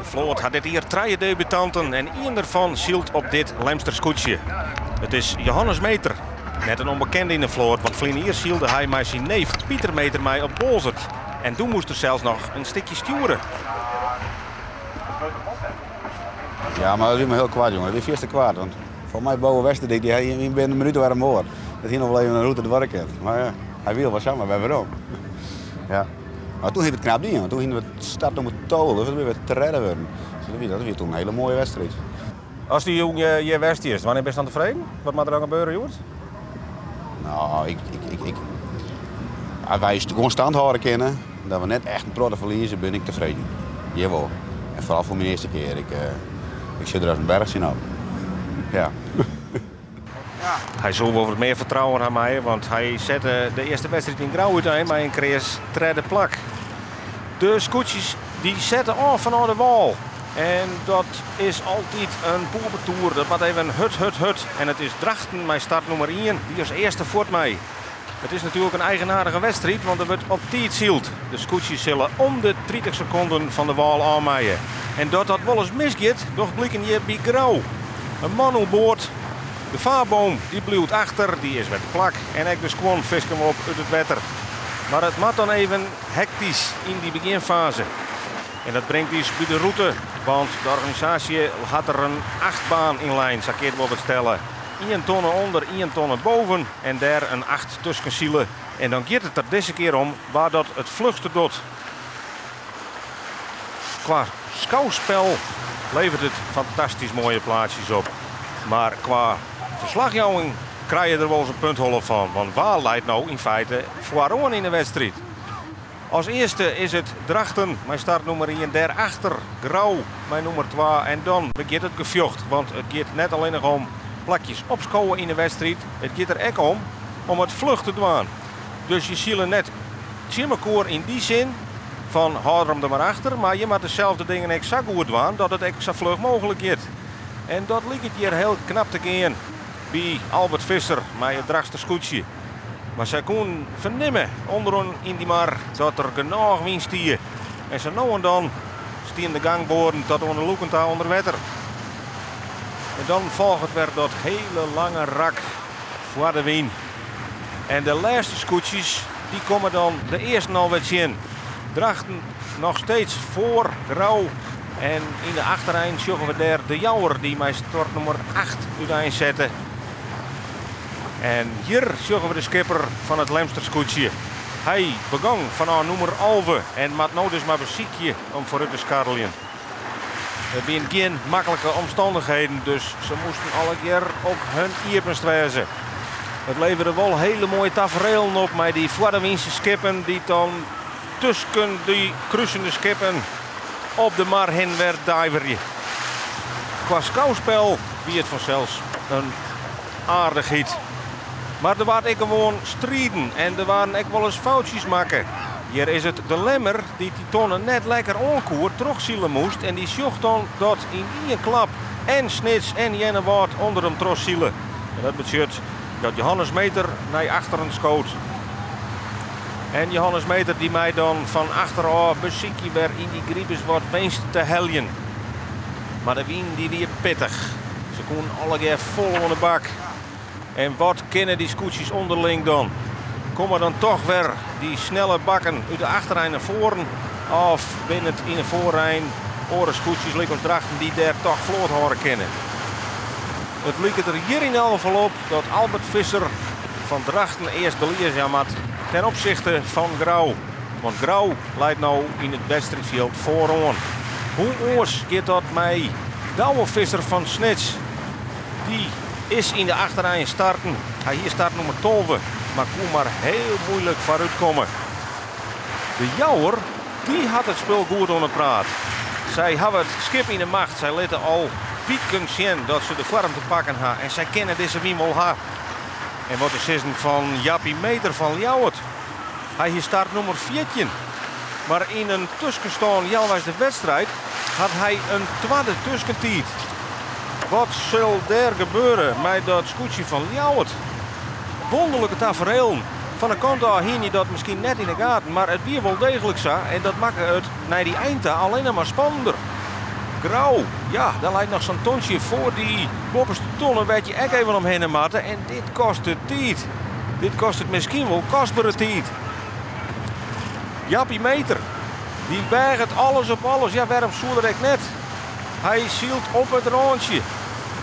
De float hat dit jier trije debutanten en ien derfan sylt op dit Lemster skûtsje. It is Johannes Meeter. Net in ûnbekende yn de float, want ferline jier sylde hy mei syn neef Pieter Meeter mei op Boalsert. En doe moast er sels noch in stikje stjoere. Ja, mar dat wie mar hiel koart, jonge. Dat wie fierste koart. Want foar my Bouwe Westerdyk, dy hie binnen in minút wer oan board. Dat hie noch wol even in rûte doarre kind. Mar ja, hy wie al wol samar wer werom. Ja. Mar toen hie we it knap dien, want toen hiene we startnûmer 12, dus binne we tredde wurden. Dus dat wie toen in hiele moaie wedstriid. As dy jûn hjir west is, wannear bist dan tefreden? Wat moat der dan gebeure hjoed? No, ik, ik, ik, ik, as wy gewoan stand hâlde kinne, dat we net echt in protte ferlieze, bin ik tefreden. Jawol. En foaral foar myn earste kear. Ik, ik sit der as in berch tsjin op. Ja. Hy soe wol wat mear fertrouwen ha meie, want hy sette de earste wedstriid yn Grou útein mei in kreas tredde plak. De skûtsjes dy sette ôf fanôf de wâl. En dat is altyd in poerbetoer. Dat moat even hurd, hurd, hurd. En it is Drachten mei startnûmer ien dy't as earste fuort mei. It is natuerlik in eigenaardige wedstriid, want der wurdt op tiid syld. De skûtsjes sille om de 30 sekonden fan de wâl ôf meie. En dat dat wolris misgiet, docht bliken hjir by Grou. In man oer board, de vaarboom dy bliuwt achter, dy is wer te plak. En ek de skuon fisken we op út it wetter. Mar it moat dan even hektysk yn dy begjinfaze. En dat bringt ús by de rûte, want de organisaasje hat der in achtbaan yn lein, sa kin it wol wat stelle. Ien tonne ûnder, ien tonne boven en dêr in acht tusken sile. En dan giet it der dizze kear om wa dat it fluchste docht. Kwa skouspel leveret it fantastysk moaie plaatsjes op. Mar kwa ferslachjouwing krije je der wolris in puntholle fan. Want wa leit no yn feite foaroan yn de wedstriid? As earste is it Drachten mei startnûmer ien, dêrachter Grou mei nûmer twa en dan begjint it gefjocht. Want it giet net allinnich om plakjes opskowe yn de wedstriid, it giet der ek om om it fluch te dwaan. Dus je sile net tsjin mekoar yn dy sin fan hâld him der mar achter, mar je moatte deselde dingen ek sa goed dwaan dat it ek sa fluch mooglik giet. En dat liket hjir hiel knap te gean by Albert Visser mei it Drachtster skûtsje. Mar sy koenen fernimme ûnderoan yn dy mar dat der genôch wyn stie. En sa no en dan stienen de gangboarden tot oan de lûken ta ûnder wetter. En dan folget wer dat hiele lange rak foar de wyn. En de lêste skûtsjes dy komme dan de earsten alwer tsjin. Drachten noch steeds foar Grou. En yn de achterein sjogge we dêr de Jouwer dy mei startnûmer 8 útein sette. En hjir sjogge we de skipper fan it Lemster skûtsje. Hy begong fanôf nûmer 11 en moat no dus mar besykje om foarút te skarreljen. It wiene gjin maklike omstannichheden, dus se moasten allegear op hun iepenst wêze. It levere wol hiele moaie taferelen op mei dy foarewynse skippen dy't dan tusken dy krusende skippen op de mar hin wer diverje. Kwa skouspel wie it fansels in aardichheid. Mar der waard ek gewoan striden en der waarden ek wolris foutsjes makke. Hjir is it de Lemmer dy't dy tonne net lekker oankoe, trochsile moast en dy sjocht dan dat yn ien klap en Snits en Earnewâld ûnder him trochsile. En dat betsjut dat Johannes Meeter nei achteren skoot. En Johannes Meeter dy mei dan fan achterôf besykje wer yn dy gribus wat winst te heljen. Mar de wyn dy wie pittich. Se koenen allegear fol oan de bak. En wat kinne dy skûtsjes ûnderling dan? Komme dan toch wer dy snelle bakken út de achterein nei foaren? Of binne it yn de foarein oare skûtsjes lykas Drachten dy't dêr toch float hâlde kinne? It liket der hjir yn elk gefal op dat Albert Visser fan Drachten earst belies jaan moat ten opsichte fan Grou. Want Grou leit no yn it wedstriidfjild foaroan. Hoe oars giet dat mei Douwe Visser fan Snits? Dy is yn de achterein starten. Hy hie startnûmer 12, mar koe mar hiel muoilik foarút komme. De Jouwer, dy hat it spul goed oan 'e praat. Sy hawwe it skip yn 'e macht. Sy litte al wiken sjen dat se de foarm te pakken ha en sy kinne dizze wyn wol ha. En wat te sizzen fan Jappie Meeter fan Ljouwert. Hy hie startnûmer 14. Mar yn in tuskenstân healweis de wedstriid hat hy in twadde tuskentiid. Wat sil dêr gebeure mei dat skûtsje fan Ljouwert? Wonderlike taferelen. Fan de kant ôf hiene je dat miskien net yn 'e gaten, mar it wie wol deeglik sa en dat makke it nei dy ein ta allinnich mar spannender. Grou, ja, dêr leit noch sa'n tontsje foar dy boppeste tonne wêr't je ek even omhinne moatte. En dit kostet tiid. Dit kostet miskien wol kostbere tiid. Jappie Meeter, dy weaget alles op alles. Ja, wêrom soe er ek net? Hy sylt op it rântsje.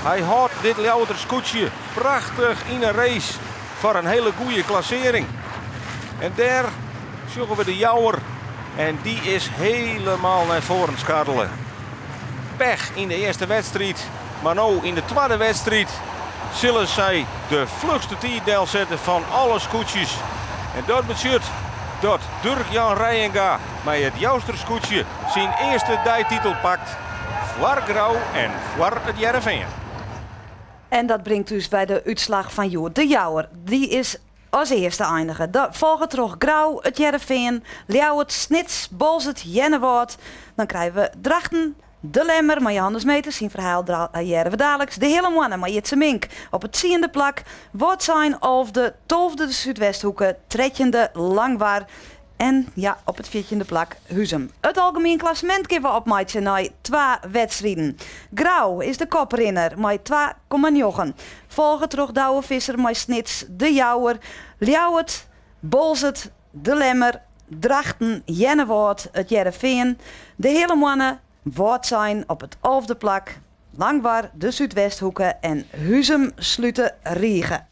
Hy hâldt dit Ljouwerter skûtsje prachtich yn 'e race foar in hiele goede klassearring. En dêr sjogge we de Jouwer en dy is helemaal nei foaren skarrele. Pech yn de earste wedstriid, mar no yn de twadde wedstriid sille sy de fluchste tiid delsette fan alle skûtsjes. En dat betsjut dat Durk Jan Reijenga mei it Jouster skûtsje syn earste deititel pakt foar Grou en foar it Hearrenfean. En dat bringt ús by de útslach fan hjoed. De Jouwer, dy is as earste einige. Folge troch Grou, it Hearrenfean, Ljouwert, Snits, Boalsert, Earnewâld. Dan krije we Drachten, De Lemmer mei Johannes Meeter, syn ferhaal hearre we daliks. De Heale Moanne mei Jitse Mink op it tsiende plak. Wâldsein alfde, tolfde de Súdwesthoeke, trettjinde Langwar en ja, op it fjirtjinde plak Huzum. It algemien klassemint kinne we opmeitsje nei twa wedstriden. Grou is de koprinner mei 2,9. Folge troch Douwe Visser mei Snits, De Jouwer, Ljouwert, Boalsert, De Lemmer, Drachten, Earnewâld, It Hearrenfean, De Heale Moanne, Wâldsein op it alfde plak, Langwar, de Súdwesthoeke en Huzum slute rige.